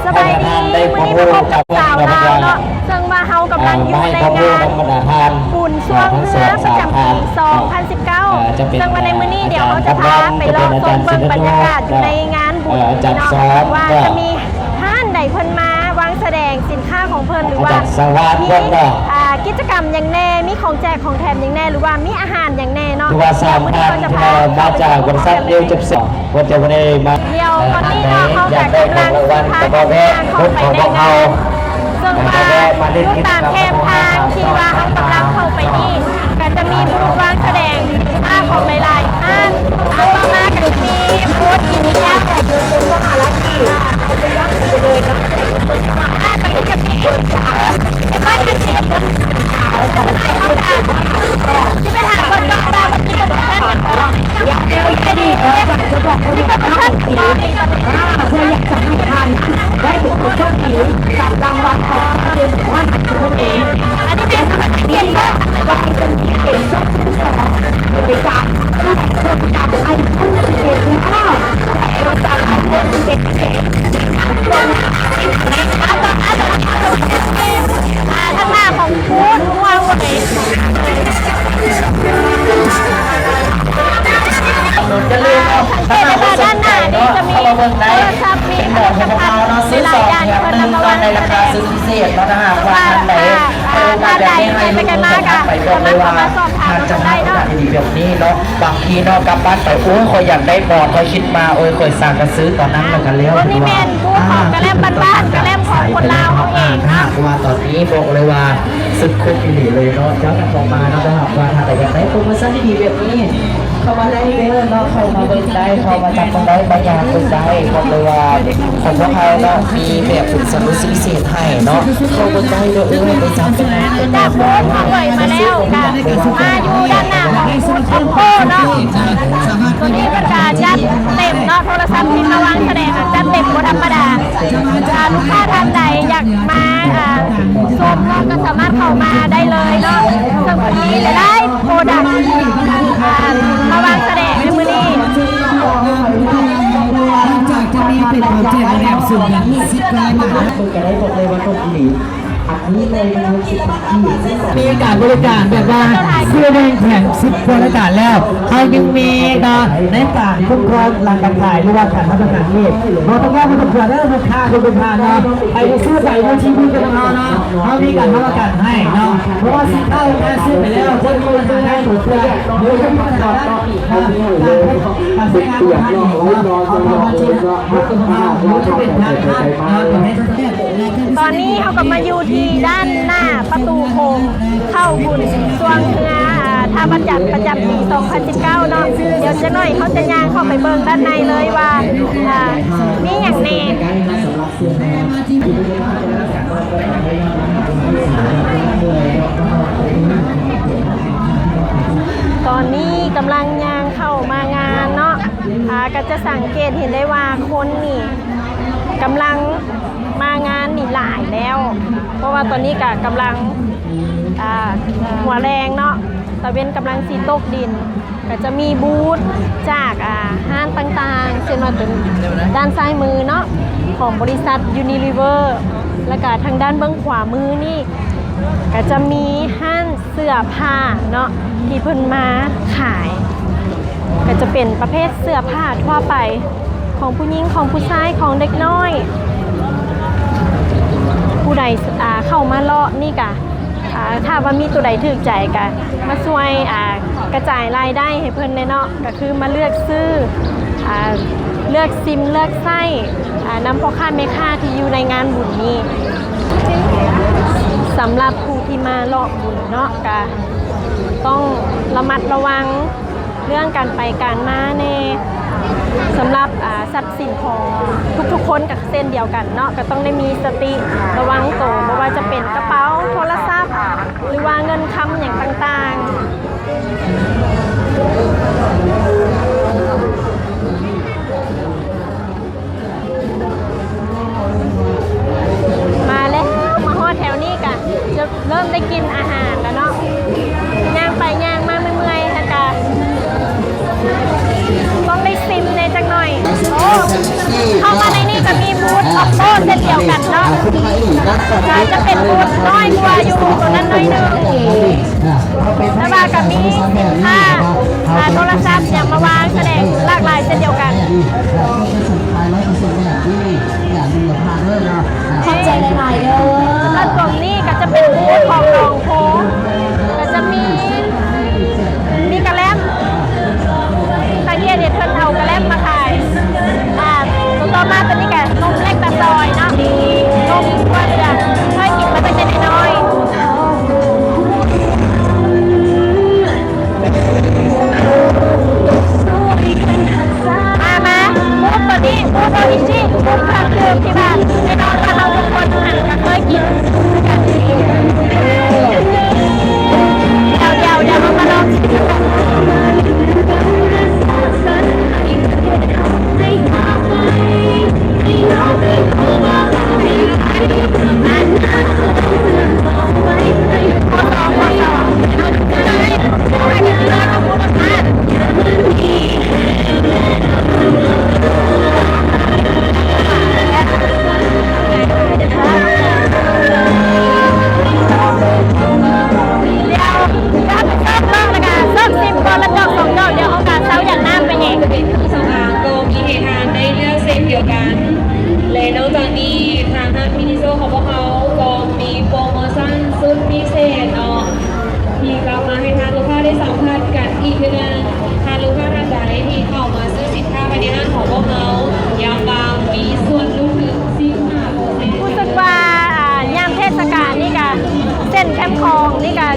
ສະບາຍດີ ມື້ນີ້ມາພົບກັບສາວລາວເນາະ ເຊິ່ງວ່າເຮົາກຳລັງຢູ່ໃນງານບຸນຊ່ວງເຮືອປະຈຳປີສອງພັນສິບເກົ້າ ເຊິ່ງວ່າໃນມື້ນີ້ດຽວເຮົາຈະພາໄປເລາະຊົມເບິ່ງບັນຍາກາດຢູ່ໃນງານບຸນນີ້ເນາະ ວ່າຈະມີຮ້ານໃດເພິ່ນມາວາງສະແດງສິນຄ້າຂອງເພິ່ນ ຫຼືວ່າມີ ອ່າ ກິດຈະກຳຫຍັງແດ່ ມີຂອງແຈກຂອງແຖມຫຍັງແດ່ ຫຼືວ່າມີອາຫານຫຍັງແດ່ເນາະ ດຽວມື້ນີ້ເຮົາຈະພາເຂົ້າໄປ ດຽວຕອນນີ້ເນາະ ເຮົາກະກຳລັງຊິພາກັນຍ່າງເຂົ້າໄປໃນງານ ເຊິ່ງວ່າຢູ່ຕາມແຄມທາງທີ່ວ່າເຮົາກຳລັງເຂົ້າໄປນີ້ ກະຈະມີບູດວາງສະແດງສິນຄ້າຂອງຫຼາຍໆຮ້ານ ຕໍ່ມາກະຈະມີບູດກິນເບຍ ທາງໜ້າຂອງບູດ ຄວາມບໍ່ດີ ຢ່າລືມເນາະ ຖ້າຫາກວ່າສົນໃຈເນາະ ເຂົ້າມາເບິ່ງໄດ້ ເປັນໝໍນຂອງພວກເຮົາເນາະ ຊື້ສອງແຖມໜຶ່ງເນາະ ໃນລາຄາສຸດພິເສດເນາະ ຖ້າຫາກວ່າທ່ານໃດ ເອີ ໂອກາດແບບນີ້ໃຫ້ລູກໆ ໄປບອກເລີຍວ່າ ທ່ານຈະພາດໂອກາດດີໆແບບນີ້ເນາະ ບາງທີເນາະ ກັບບ້ານໄປ ໂອ້ຍ ຂ້ອຍຢາກໄດ້ໝອນ ຂ້ອຍຄິດມາ ໂອ້ຍ ຂ້ອຍສ້າງກະຊື້ຕອນນັ້ນລະກະແລ້ວ ອັນນີ້ແມ່ນບູດຂອງກະແລັມບ້ານໆ ກະແລັມຂອງຄົນລາວເຮົາເອງເນາະ ຖ້າຫາກວ່າຕອນນີ້ບອກເລີຍວ່າ ສຸດຄຸ້ມອີ່ຫຼີເລີຍເນາະ ເຈົ້ານຳເຂົ້າມາເນາະ ຖ້າຫາກວ່າທ່ານໃດຢາກໄດ້ໂປຣໂມຊັນດີໆແບບນີ້ ເຂົ້າມາໄດ້ເດີເນາະ ເຂົ້າມາເບິ່ງໄດ້ ເຂົ້າມາຈັບເບິ່ງໄດ້ ມາຍ່າງເບິ່ງໄດ້ ບອກເລີຍວ່າຂອງພວກເຮົາເນາະ ມີແບບເປັນສະຫຼຸບພິເສດໃຫ້ເນາະ ເຂົ້າເບິ່ງໄດ້ເດີ ເອີ ໄປຈັບເບິ່ງໄດ້ ຈາກບູດເຮົາເລີຍມາແລ້ວ ກະມາຢູ່ດ້ານໜ້າຂອງບູດ Oppo ເນາະ ໂຕນີ້ເພິ່ນກະຈັດເຕັມເນາະ ໂທລະສັບທີ່ມາວາງສະແດງ ຈັດເຕັມບໍ່ທຳມະດາ ຖ້າລູກຄ້າທ່ານໃດຢາກ ມາ ອ່າ ຊົມເນາະ ກະສາມາດເຂົ້າມາໄດ້ເລີຍເນາະ ເຊິ່ງເພິ່ນມີຫຼາຍໆໂປຣດັກ ອ່າ ມາວາງສະແດງໃນມື້ນີ້ ຫຼັງຈາກຈະມີເປັນຂອງແຈກແຖມສູງເຖິງສິບລາຍບາດ ເພິ່ນກະໄດ້ບອກເລີຍວ່າຕົກອີ່ຫຼີ ອັນນີ້ເລີຍ ມີການບໍລິການແບບວ່າຊື້ໜຶ່ງແຖມສິບບໍລິການແລ້ວ ເຮົາຍັງມີເນາະ ໃນການຄຸ້ມຄອງຫຼັງການຂາຍ ຫຼືວ່າການຮັບປະກັນອີກ ບໍ່ຕ້ອງເວົ້າບໍ່ຕ້ອງເຜື່ອເດີ ລູກຄ້າທຸກໆທ່ານເນາະ ໃຜທີ່ຊື້ໄປຢູ່ທີ່ບູດກັບເຮົາເນາະ ເຮົາມີການຮັບປະກັນໃຫ້ເນາະ ບໍ່ວ່າສິນຄ້າຂອງທ່ານຊື້ໄປແລ້ວ ບໍ່ມີບັນຫາໃດເກີດຂຶ້ນ ຫຼືວ່າມີບັນຫາດ້ານການໃຊ້ງານຂອງທ່ານເອງເນາະ ເຮົາພວກເຮົາຈະເປັນ ເຮົາຈະເປັນທາງການເນາະ ຕອນນີ້ເຮົາກະມາຢູ່ທີ່ດ້ານໜ້າປະຕູໂຂງ ເຂົ້າບຸນຊ່ວງເຮືອ ອ່າ ທ່າພະຈັນ ປະຈຳປີສອງພັນສິບເກົ້າເນາະ ດຽວຈັກໜ້ອຍເຮົາຈະຍ່າງເຂົ້າໄປເບິ່ງດ້ານໃນເລີຍວ່າ ອ່າ ມີຫຍັງແດ່. ຕອນນີ້ກຳລັງຍ່າງເຂົ້າມາງານເນາະ ອ່າ ກະຈະສັງເກດເຫັນໄດ້ວ່າຄົນນີ້ກຳລັງ ມາງານນີ້ຫຼາຍແລ້ວ ເພາະວ່າຕອນນີ້ກະກຳລັງ ອ່າ ຫົວແລງເນາະ ຕາເວັນກຳລັງຊິຕົກດິນ ກະຈະມີບູດຈາກ ອ່າ ຮ້ານຕ່າງໆ ເຊັ່ນວ່າໂຕດ້ານຊ້າຍມືເນາະ ຂອງບໍລິສັດ Unilever ລະກະທາງດ້ານເບື້ອງຂວາມືນີ້ ກະຈະມີຮ້ານເສື້ອຜ້າເນາະ ທີ່ເພິ່ນມາຂາຍ ກະຈະເປັນປະເພດເສື້ອຜ້າທົ່ວໄປ ຂອງຜູ້ຍິງ ຂອງຜູ້ຊາຍ ຂອງເດັກນ້ອຍ ຜູ້ໃດ ອ່າ ເຂົ້າມາເລາະນີ້ກະ ອ່າ ຖ້າວ່າມີໂຕໃດຖືກໃຈກະມາຊ່ວຍ ອ່າ ກະຈາຍລາຍໄດ້ໃຫ້ເພິ່ນແດ່ເນາະ ກະຄືມາເລືອກຊື້ ອ່າ ເລືອກຊິມ ເລືອກໃຊ້ ອ່າ ນຳພໍ່ຄ້າແມ່ຄ້າທີ່ຢູ່ໃນງານບຸນນີ້ ສຳລັບຜູ້ທີ່ມາເລາະບຸນເນາະ ກະຕ້ອງລະມັດລະວັງ ເລື່ອງການໄປການມາແດ່ ສຳລັບ ອ່າ ຊັບສິນຂອງທຸກໆຄົນກະເຊັ່ນດຽວກັນເນາະ ກະຕ້ອງໄດ້ມີສະຕິລະວັງໂຕ ບໍ່ວ່າຈະເປັນກະເປົາ ໂທລະສັບ ຫຼືວ່າເງິນຄຳຫຍັງຕ່າງໆ. ມາແລ້ວ ມາຮອດແຖວນີ້ກະຈະເລີ່ມໄດ້ກິນອາຫານແລ້ວເນາະ ຍ່າງໄປຍ່າງມາເມື່ອຍໆ ແລ້ວກະຕ້ອງໄດ້ຊິມແດ່ຈັກໜ້ອຍ. ໂອ້ ເຂົ້າມາໃນນີ້ກະມີບູ ໂອ້ ເຊັ່ນດຽວກັນເນາະ ກໍຈະເປັນບູດນ້ອຍກວ່າຢູ່ໂຕນັ້ນໜ້ອຍໜຶ່ງ ແຕ່ວ່າກໍມີສິນຄ້າ ອ່າ ໂທລະສັບຫຍັງມາວາງສະແດງຫຼາກຫຼາຍເຊັ່ນດຽວກັນ. ຂອບໃຈຫຼາຍໆເດີ. ລະຕົງນີ້ກໍຈະເປັນບູດຂອງໜອງໂພ ກໍຈະມີ ມີກະແລັມ ສັງເກດເຫັນເພິ່ນເອົາກະແລັມມາຂາຍ. ອ່າ ໂຕຕໍ່ມາໂຕນີ້ກໍນົມເລັກຕາຊອຍເນາະ ນົມຖົ່ວເຫຼືອງ ເຄີຍກິນມາຕັ້ງແຕ່ນ້ອຍໆ. ມາ ມາ ບູດໂຕນີ້ ບູດໂອອິຊິ ບູດເຄື່ອງດື່ມທີ່ວ່າແນ່ນອນວ່າເຮົາທຸກຄົນຫັ້ນກໍເຄີຍກິນຄືກັນ. ດຽວ ດຽວ ດຽວເຮົາມາລອງຊິມນຳກັນ. ແລ້ວ ເຮົາໄປຊອກເບິ່ງ ແລ້ວກະຊອກຊິມກ່ອນລະຈອກສອງຈອກ ດຽວເຮົາກະເຊົາຢາກນ້ຳໄປເອງ. ເຄື່ອງສຳອາງກໍມີໃຫ້ທ່ານໄດ້ເລືອກເຊັ່ນດຽວກັນ ແລະ ນອກຈາກນີ້ ທາງຮ້ານມິນິໂຊຂອງພວກເຮົາກໍມີໂປຣໂມຊັນສຸດພິເສດເນາະ ທີ່ກັບມາໃຫ້ທ່ານລູກຄ້າໄດ້ສຳຜັດກັນອີກເທື່ອໜຶ່ງ. ທ່ານລູກຄ້າທ່ານໃດທີ່ເຂົ້າມາຊື້ສິນຄ້າພາຍໃນຮ້ານຂອງພວກເຮົາ ຢ້ຳວ່າມີສ່ວນຫຼຸດເຖິງສິບຫ້າເປີເຊັນ. ຮູ້ສຶກວ່າ ອ່າ ຍາມເທດສະການນີ້ກະ ເສັ້ນແຄມຂອງນີ້ກະ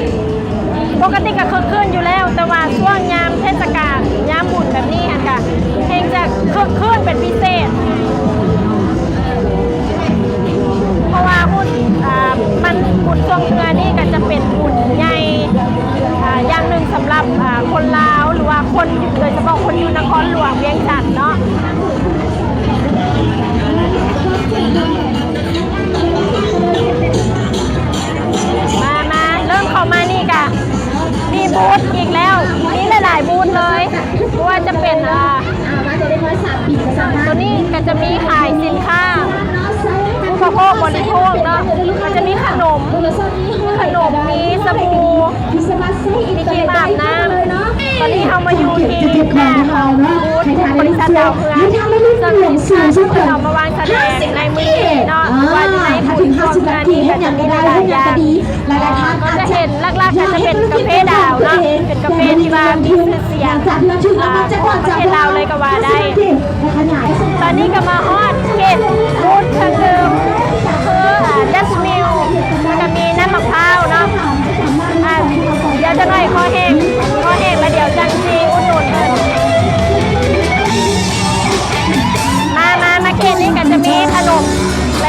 ປົກກະຕິກະຄຶກຄື້ນຢູ່ແລ້ວ ແຕ່ວ່າຊ່ວງຍາມເທດສະການ ຍາມບຸນແບບນີ້ຫັ້ນກະ ແຮ່ງຈະຄຶກຄື້ນເປັນພິເສດ ເພາະວ່າບຸນ ອ່າ ມັນ ບຸນຊ່ວງເຮືອນີ້ກະຈະເປັນບຸນໃຫຍ່ ອ່າ ຢ່າງໜຶ່ງສຳລັບ ອ່າ ຄົນລາວ ຫຼືວ່າຄົນ ໂດຍສະເພາະຄົນຢູ່ນະຄອນຫຼວງວຽງຈັນເນາະ. ມາ ມາ ເລີ່ມເຂົ້າມານີ້ກະມີບູດອີກແລ້ວ ມີຫຼາຍໆບູດເລີຍ ບໍ່ວ່າຈະເປັນ ອ່າ ໂຕນີ້ກະຈະມີຂາຍສິນຄ້າອຸປະໂພກບໍລິໂພກເນາະ ກະຈະມີຂະໜົມ ຂະໜົມ ມີສະບູ່ ມີຄຣີມອາບນ້ຳ. ຕອນນີ້ເຮົາມາຢູ່ທີ່ໜ້າຂອງບູດຂອງບໍລິສັດດາວເຮືອງ ເຊິ່ງສິນຄ້າທີ່ເພິ່ນເອົາມາວາງສະແດງໃນມື້ນີ້ເນາະ ວ່າຢູ່ໃນບຸນຊ່ວງເຮືອນີ້ກະຈະມີຫຼາຍໆຢ່າງ ກໍຈະເຫັນຫຼັກໆກະຈະເປັນກາເຟດາວເນາະ ເປັນກາເຟທີ່ວ່າມີຊື່ສຽງ ອ່າ ຂອງປະເທດລາວເລີຍກະວ່າໄດ້. ຕອນນີ້ກະມາຮອດເຂດບູດເຄື່ອງດື່ມ ຄື ອ່າ ດັດມິວ ລະກະມີນ້ຳໝາກພ້າວເນາະ. ອ່າ ດຽວຈັກໜ້ອຍຄໍແຫ້ງ ຄໍແຫ້ງລະດຽວຈັ່ງຊິອຸດໜູນເພິ່ນ. ມາ ມາ ມາເຂດນີ້ກະຈະມີຂະໜົມ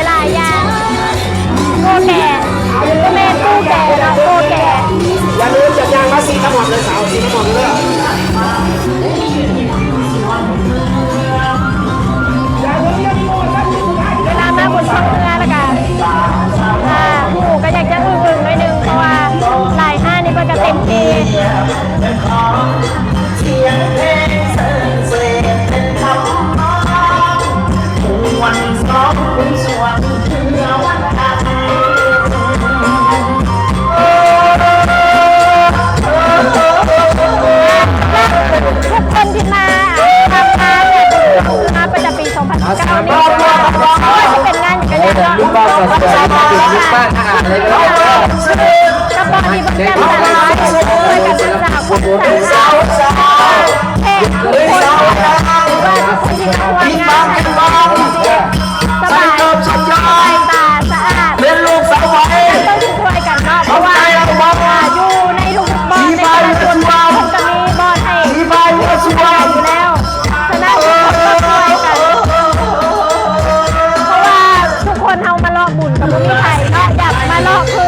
ຫຼາຍໆຢ່າງ ໂກແກ ບໍ່ແມ່ນກູແກເນາະ ໂກແກ. ຢ່າລືມຈະຍ່າງມາຊື້ຂະໜົມເດີສາວ ຊື້ຂະໜົມເດີ. ເວລາມາບຸນຊ່ວງເຮືອລະກະ ອ່າ ຫູກະຢາກຈະອຶ່ງໆໜ້ອຍໜຶ່ງ ເພາະວ່າຫຼາຍຮ້ານນີ້ເພິ່ນກະເຕັມທີ່. ທຸກຄົນທີ່ມາ ອ່າ ທຳງານ ອ່າ ມາປະຈຳປີສອງພັນສິບເກົ້ານີ້ ບໍ່ວ່າຈະເປັນງານຫຍັງກະຕາມເນາະ ແຕ່ວ່າ ອ່າ ສະເພາະທີ່ເພິ່ນຈັດຕັ້ງມາ ເພື່ອການສຶກສາ ຜູ້ສຶກສາ ແຂກທຸກຄົນ ຫຼືວ່າທຸກຄົນທີ່ມາຮ່ວມງານ ໃຫ້ມີຄວາມສຸກ ສະບາຍ ສະບາຍຕາ ສະອາດ ເປັນລູກສາວໄຫວ ຕ້ອງຊ່ວຍກັນເນາະ ເພາະວ່າ ອ່າ ຢູ່ໃນທຸກໆບ່ອນ ໃນແຕ່ລະຈຸດ ເພິ່ນກະມີບ່ອນໃຫ້ ຢູ່ແລ້ວ. ສະນັ້ນ ທຸກຄົນຕ້ອງຊ່ວຍກັນ ເພາະວ່າທຸກຄົນເຮົາມາເລາະບຸນກະບໍ່ມີໃຜເນາະ ຢາກມາເລາະຄື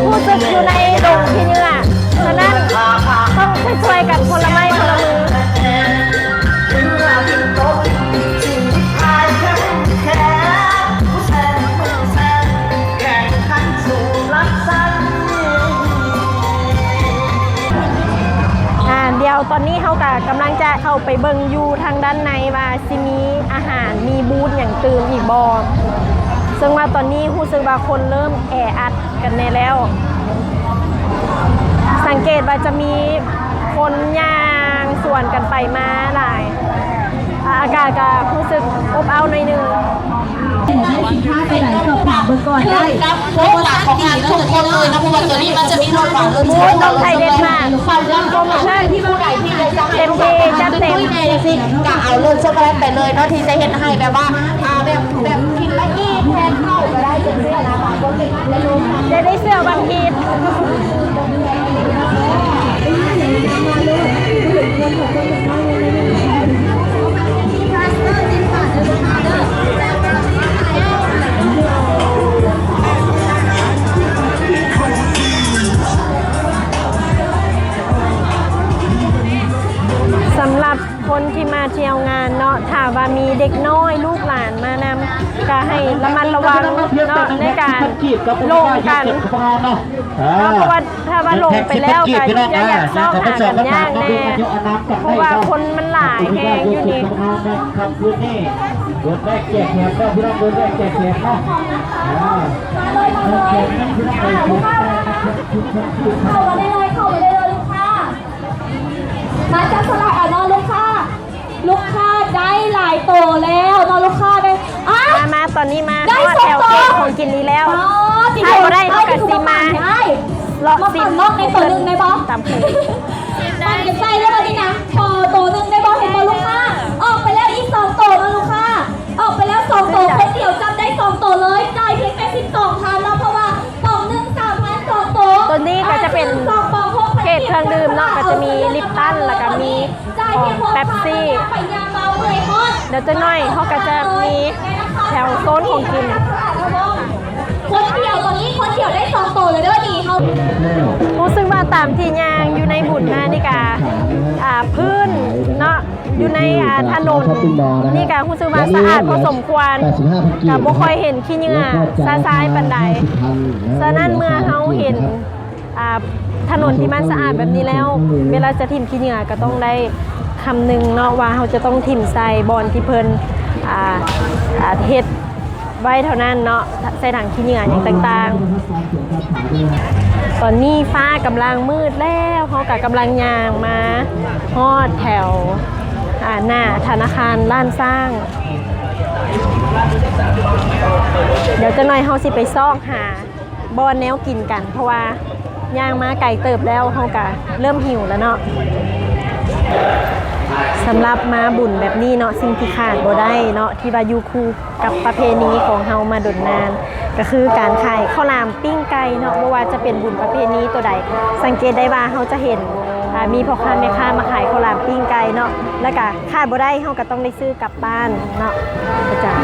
ຮູ້ສຶກຢູ່ໃນດົງຂີ້ເຫຍື້ອ. ສະນັ້ນ ຕ້ອງຊ່ວຍກັນຄົນລະໄມ້ ກຳລັງຈະເຂົ້າໄປເບິ່ງຢູ່ທາງດ້ານໃນວ່າຊິມີອາຫານ ມີບູດຫຍັງຕື່ມອີກບໍ່ ເຊິ່ງວ່າຕອນນີ້ຮູ້ສຶກວ່າຄົນເລີ່ມແອອັດກັນແດ່ແລ້ວ. ສັງເກດວ່າຈະມີຄົນຍ່າງສວນກັນໄປມາຫຼາຍ. ອາ ອາກາດກໍຮູ້ສຶກອົບອ້າວໜ້ອຍໜຶ່ງ. ໄດ້ສິນຄ້າຕົວໃດສອບຖາມເບິ່ງກ່ອນໄດ້. ຄືກັບໂປຣໂມຊັນດີທຸກຄົນເລີຍນະ ເພາະວ່າຕົວນີ້ມັນຈະມີລົດຫວານລົດ ໂອ້ຍ ນ້ອງໄທເດັດມາກ. ໂປຣໂມຊັນທີ່ຜູ້ໃດທີ່ຢາກຈະເຕັມທີ່ຈັດເຕັມ ກະເອົາລົດຊັອກໂກແລັດໄປເລີຍເນາະ ທີ່ຈະເຮັດໃຫ້ແບບວ່າ ອ່າ ແບບ ແບບກິນແລ້ວອີ່ມແທນເຂົ້າກໍໄດ້ຈັ່ງຊີ້ນະ. ຈະໄດ້ເສື້ອບາງທີ ສຳລັບຄົນທີ່ມາທ່ຽວງານເນາະ ຖ້າວ່າມີເດັກນ້ອຍລູກຫຼານມານຳ ກໍໃຫ້ລະມັດລະວັງເນາະ ໃນການລົງກັນ. ເນາະ ເພາະວ່າຖ້າວ່າລົງໄປແລ້ວກໍຈະຢາກຊອກຫາກັນຍາກແດ່ ເພາະວ່າຄົນມັນຫຼາຍແຮງຢູ່ນີ້. ເບິ່ງແລກແຈກແຖມເນາະ ພີ່ນ້ອງ ເບິ່ງແລກແຈກແຖມເນາະ. ອ່າ ເຂົ້າມາໄດ້ເລີຍ ເຂົ້າມາໄດ້ເລີຍລູກຄ້າ ມາຈັບສະຫຼາກເອົາເນາະລູກຄ້າ. ລູກຄ້າໄດ້ຫຼາຍໂຕແລ້ວເນາະ ລູກຄ້າໄດ້ ອ່າ ມາ ມາ ຕອນນີ້ມາຮອດແຖວເກັບຂອງກິນນີ້ແລ້ວ. ອໍ ຖ້າບໍ່ໄດ້ເຮົາກໍຊິມາເລາະຊິມ ເອົາໂຕໜຶ່ງໄດ້ບໍ່? ຕຳ ປັ່ນກັນໃສ່ເລີຍບັດນີ້ນະ ຂໍໂຕໜຶ່ງໄດ້ບໍ່? ເຫັນບໍ່ລູກຄ້າ? ອອກໄປແລ້ວອີກສອງໂຕເນາະລູກຄ້າ ອອກໄປແລ້ວສອງໂຕ ຄົນດຽວຈັບໄດ້ສອງໂຕເລີຍ ຈ່າຍພຽງແຕ່ສິບສອງພັນເນາະ ເພາະວ່າ ປອງໜຶ່ງ ສາມພັນ ສອງໂຕ. ຕົວນີ້ກໍຈະເປັນເຂດເຄື່ອງດື່ມເນາະ ກໍຈະມີລິບຕັນ ແລ້ວກໍມີຂອງເປັບຊີ. ດຽວຈັກໜ້ອຍເຮົາກໍຈະມີແຖວໂຊນຂອງກິນ. ຄົນດຽວ ຕອນນີ້ຄົນດຽວໄດ້ສອງໂຕເລີຍເດີນີ້. ເຮົາ ຮູ້ສຶກວ່າຕາມທີ່ຍ່າງຢູ່ໃນບຸນມານີ້ກະ ອ່າ ພື້ນເນາະ ຢູ່ໃນ ອ່າ ຖະໜົນນີ້ກະຮູ້ສຶກວ່າສະອາດພໍສົມຄວນ ກະບໍ່ຄ່ອຍເຫັນຂີ້ເຫຍື້ອຊະຊາຍປານໃດ. ສະນັ້ນເມື່ອເຮົາເຫັນ ອ່າ ຖະໜົນທີ່ມັນສະອາດແບບນີ້ແລ້ວ ເວລາຈະຖິ້ມຂີ້ເຫຍື້ອກະຕ້ອງໄດ້ຄຳນຶງເນາະ ວ່າເຮົາຈະຕ້ອງຖິ້ມໃສ່ບ່ອນທີ່ເພິ່ນ ອ່າ ອ່າ ເຮັດ ໄວ້ເທົ່ານັ້ນເນາະ ໃສ່ຖັງຂີ້ເຫຍື້ອຫຍັງຕ່າງໆ. ຕອນນີ້ຟ້າກຳລັງມືດແລ້ວ ເຮົາກະກຳລັງຍ່າງມາຮອດແຖວ ອ່າ ໜ້າທະນາຄານລ້ານຊ້າງ. ດຽວຈັກໜ້ອຍເຮົາຊິໄປຊອກຫາ ບ່ອນແນວກິນກັນ ເພາະວ່າຍ່າງມາໄກເຕີບແລ້ວ ເຮົາກະເລີ່ມຫິວແລ້ວເນາະ. ສຳລັບມາບຸນແບບນີ້ເນາະ ສິ່ງທີ່ຂາດບໍ່ໄດ້ເນາະ ທີ່ວ່າຢູ່ຄູ່ກັບປະເພນີຂອງເຮົາມາດົນນານ ກະຄືການຂາຍເຂົ້າຫຼາມປີ້ງໄກ່ເນາະ. ບໍ່ວ່າຈະເປັນບຸນປະເພນີຕົວໃດ ສັງເກດໄດ້ວ່າເຮົາຈະເຫັນ ອ່າ ມີພໍ່ຄ້າແມ່ຄ້າມາຂາຍເຂົ້າຫຼາມປີ້ງໄກ່ເນາະ ແລ້ວກະຂາດບໍ່ໄດ້ ເຮົາກະຕ້ອງໄດ້ຊື້ກັບ ບ້ານເນາະ ອາຈານ.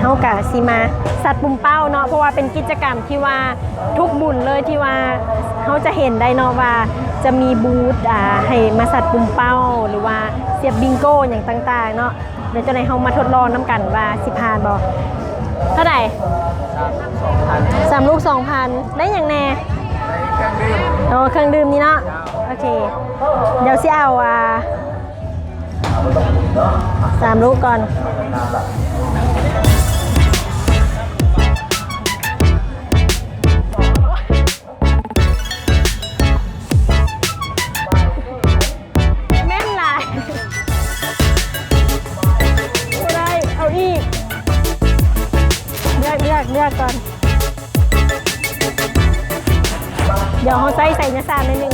ເຮົາກະຊິມາສັດປຸ່ມເປົ້າເນາະ ເພາະວ່າເປັນກິດຈະກຳທີ່ວ່າທຸກບຸນເລີຍ ທີ່ວ່າເຮົາຈະເຫັນໄດ້ເນາະວ່າຈະມີບູດ ອ່າ ໃຫ້ມາສັດປຸ່ມເປົ້າ ຫຼືວ່າສຽບບິງໂກຫຍັງຕ່າງໆເນາະ. ດຽວຈັ່ງໃດເຮົາມາທົດລອງນຳກັນວ່າຊິຜ່ານບໍ່. ເທົ່າໃດ? ສາມລູກສອງພັນ. ໄດ້ຫຍັງແດ່? ໂອ້ ເຄື່ອງດື່ມນີ້ເນາະ. ໂອເຄ ດຽວຊິເອົາ ອ່າ ສາມລູກກ່ອນ. ແມ່ນຫຼາຍ ບໍ່ໄດ້ ເອົາອີກ ເລືອກ ເລືອກ ເລືອກກ່ອນ. ດຽວເຮົາໃສ່ໄຊຍະສາດໜ້ອຍໜຶ່ງ.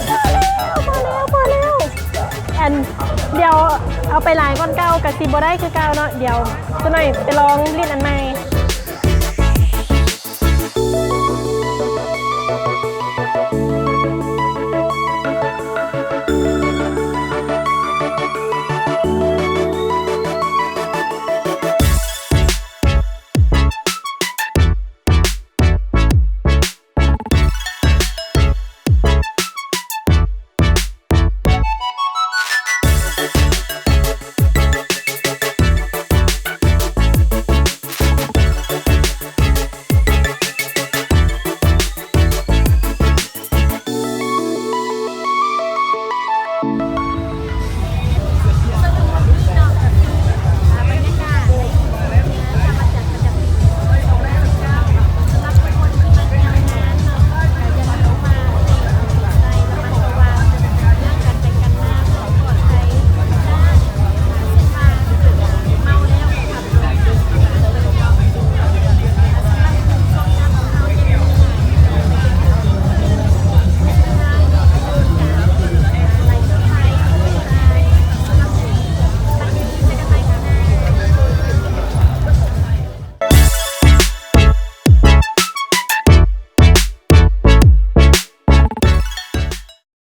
ພໍແລ້ວ ພໍແລ້ວ ພໍແລ້ວ. ອັນ ດຽວເອົາໄປຫຼາຍກ່ອນເກົ່າກະຊິບໍ່ໄດ້ຄືເກົ່າເນາະ. ດຽວຈັກໜ້ອຍໄປລອງຫຼິ້ນອັນໃໝ່.